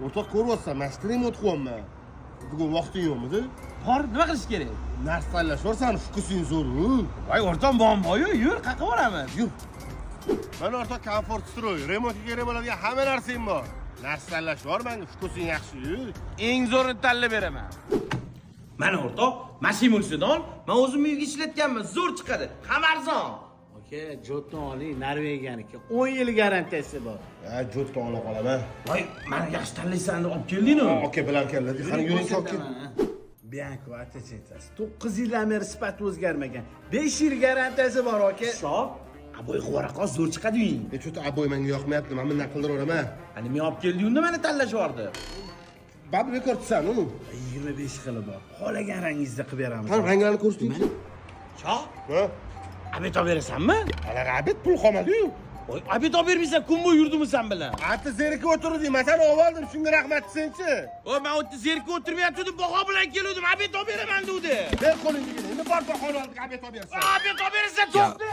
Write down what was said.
O'rtoq, ko'ryapsan, mana shu remont qilyapman. Bugun vaqting yo'qmidi? Bor, nima qilish kerak? Narsa tanlash bor, sani вкус ing zo'r-u. Voy o'rtoq, muammo yo'q, yur, qayerga boramiz? Yur. Mana o'rtoq, Komfort Stroy, remontga kerak bo'ladigan hamma narsang bor. Narsa tanlash bor menga, вкус ing yaxshi-yu. Eng zo'rini tanlab beraman. Mana o'rtoq, mashina ol, men o'zim uyga ishlatganman, zo'r chiqadi, ham arzon. Aka, Jotni oling, Norvegiyaniki. 10 yil garantiyasi bor. Ha, Jotni ola qolaman. Voy, mani yaxshi tanlaysan deb olib kelding-ku. Aka bilan keladi. Qani, yuring, aka. Bianco attachentasi 9 yildan beri sifati o'zgarmagan. 5 yil garantiyasi bor, aka. Shoh, обой qilib qol, zo'r chiqadi uying. E, что-то обой menga yoqmayapti, mana bundan qildiraveraman. Hani men olib keldim, unda meni tanlash yubordi. Baribir bekor tusan u. 25 xili bor. Xohlagan rangingizda qilib beramiz. Qani, ranglarni ko'rsatingchi. Shoh, Ha? обед olib berasanmi? Qanaqa обед, pul qolmadi-yu. Voy, обед olib bermaysan, kun bo'yi yurdimi sen bilan? Ati zerikib o'tirdik, man seni oldim, shunga rahmat desangchi. O, men o'tda zerikib o'tirmayotgandim, baho bilan keluvdim, обед olib beraman degdi. Ber qo'lingni, endi bor bahoni oldik, обед olib bersan. Обед olib berasan, to'xta.